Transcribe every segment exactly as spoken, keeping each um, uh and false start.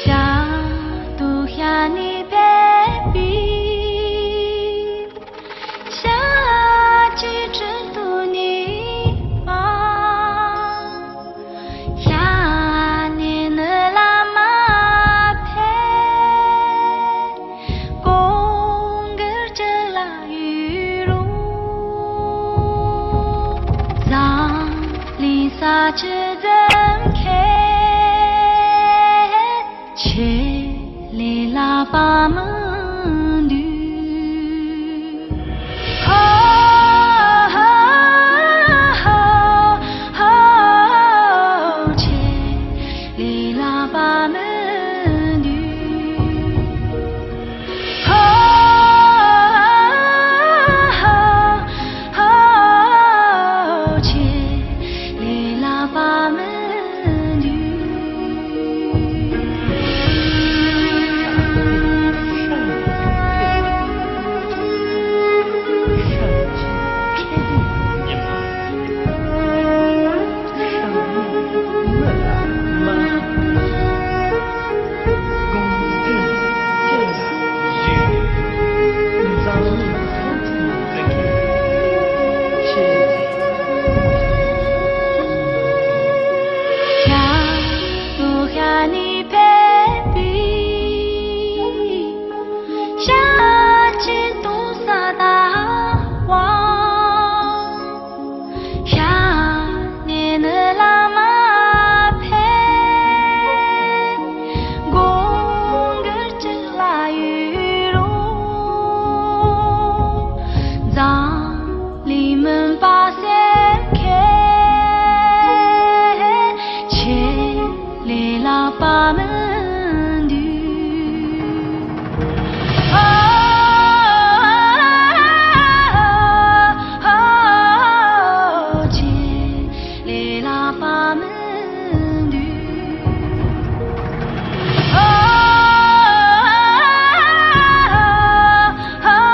ཞབས་ཏོག་ཞལ་ནས་ཕེབས་པའི། ཞལ་གཅིག་གྲུབ་ཐོབ་ནས་མར། ཞལ་ནས་ནི་བླ་མ་ཕེབས། གོང་གི་སྤྱི་ལ་ཡོད་རུང་། འཛམ་གླིང་ས་བཅུ་འཛིན་མཁན། ཆེད་ལས་བསླབ་པ་མི་འདུག་ཧོ་ཧོ་ཧོ་ཧོ། ཆེད་ལས་བསླབ་པ་མི་འདུག་ཧོ་ཧོ་ཧོ། ཆེད་ལས་བསླབ་པ་མི་འདུག་ཞལ་གཅིག་གྲུབ་ས་དང་དབང་། ཞལ་ནས་ནི་བླ་མ་ཕེབས། གོང་གི་སྤྱི་ལ་ཡོད་རུང་། འཛམ་གླིང་མུན་པ་སེལ་མཁན། ཆེད་ལས་བསླབ་པ་མི་འདུག་ཨོ། ཆེད་ལས་བསླབ་པ་མི་འདུག་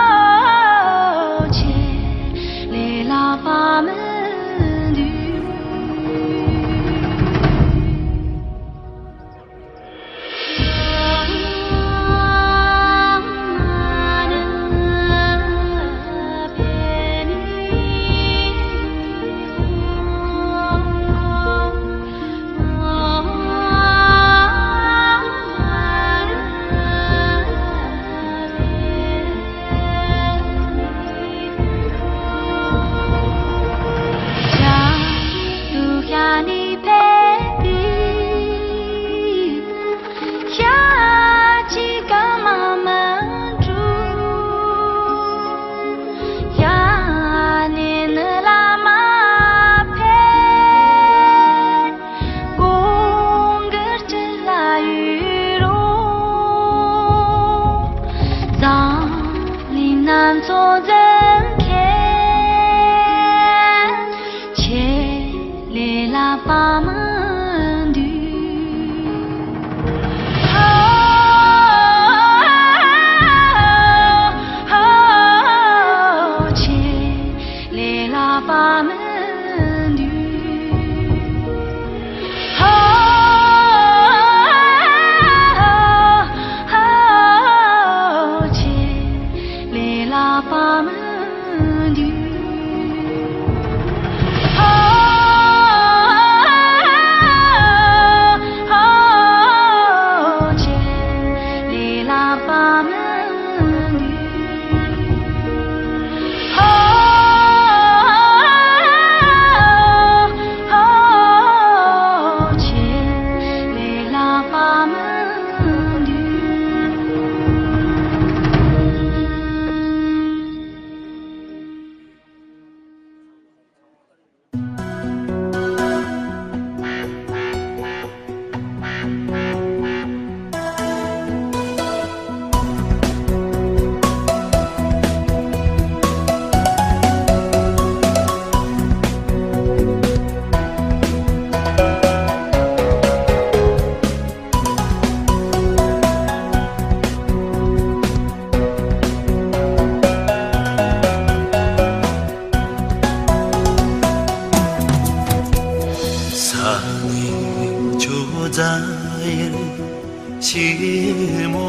ཨོ། ཆེད་ལས་བསླབ་པ་མི་འདུག་ཞལ་གཅིག་ག་མ་མི་འགྲུབ། ཞལ་ནས་ནི་བླ་མ་ཕེབས། གོང་གི་སྤྱི་ལ་ཡོད་རུང་། འཛམ་གླིང་སྣ་ཚོགས་འཛིན་མཁན། ཆེད་ལས་བསླབ་པ་མི་འདུག་ཨོ། ཆེད་ལས་བསླབ་པ་མི་འདུག་ཨོ། ཆེད་ལས་བསླབ་པ་མི་འདུག་ཨོ། ཆེད་ལས་བསླབ་པ་མི་འདུག་ཨོ། ཆེད་ལས་བསླབ་པ་མི་འདུག་མོ་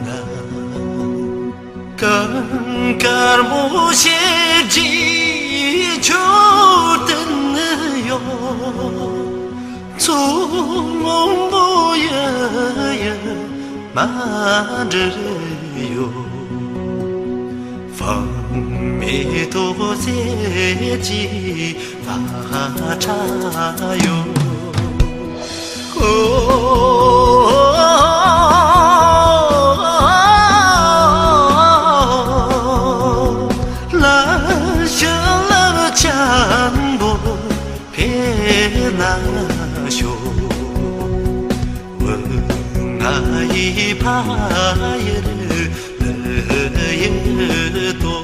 ན། དཀར་དཀར་མོ་ཞེས་བགྱི་མཆོད་རྟེན་ཡོད། མཚོ་སྔོན་པོ་ཡི་ཡི་མ་འདྲེས་ཡོད། བག་མེད་ཐོག་ཚད་ཀྱི་བག་ཁྲ་ཡོད། ཨོ། ལ་ཤུ་ལ་ཆེན་པོ་འཕེལ་ན་ཤོག། འོ་ང་ཡི་ཕ་ཡུལ་ཡུལ་ཏོ།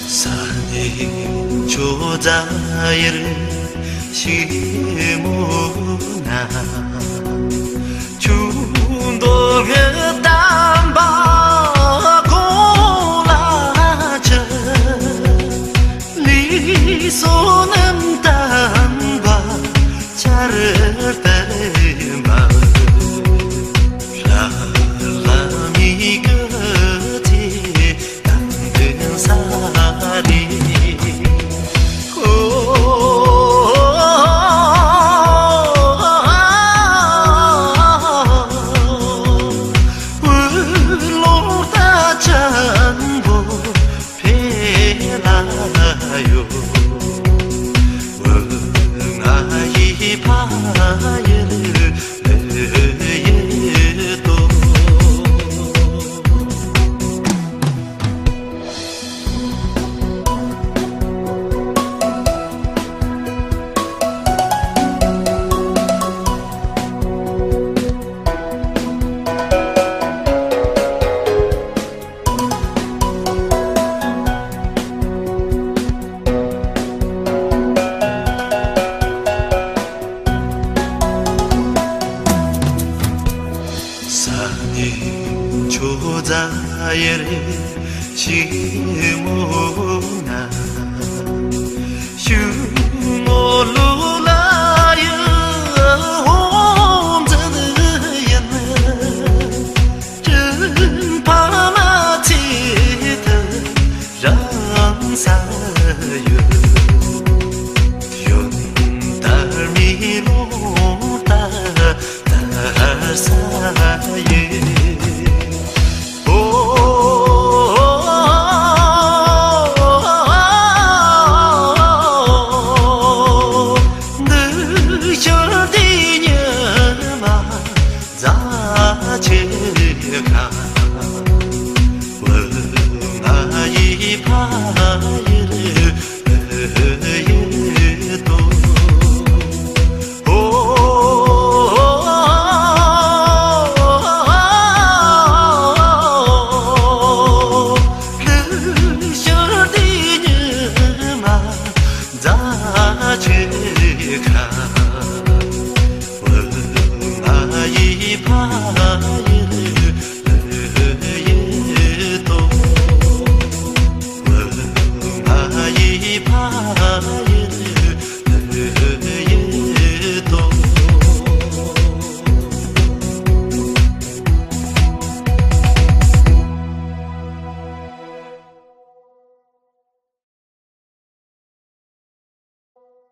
ས་གནས་ཆུ་རྫ་ཡུལ་ཞིག་མོ་ན། ཆུ་མདོ་ངད་དམ་པ་གོང་ལ་ཆུ། ལུས་སྲོག་རྣམས་དམ་པ་ཆར་ལྟར་འབབ། ལ་ལ་མི་སྐུ་ཚེ་དང་ལྡན་ས་རེད། ཨོ། འོད་ལོང་རྟ་ཆེན་པོ་འཕེལ་ལ་ཡོད། འོ་ང་ཡི་ཕ་ཡུལ་ཡུལ་ཏོ། ས་གནས་ཆུ་རྫ་ཡུལ་ཞིག་མོ་ན། ཤུ་མོ་ལུ་ལ་ཡུལ་ཧོམ་ཛི་ཡིན། ཅིན་ཕ་མ་ཚེ་ཐར་རང་ས་ཡོད། ཡོན་ཏར་མི་ལོང་ཏ་ཏར་ས་ཡོད། ཨོ། འདི་ཤར་དེ་ཉི་མ་རྫ་ཆེ་ཁ། འོ་ང་ཡི་ཕ་ཡུལ་ཡུལ་ཏོ། ཨོ། ལུས་ཤར་དེ་ཉི་མ་རྫ་ཆེ་ཁ། འོ་ང་ཡི་ཕ་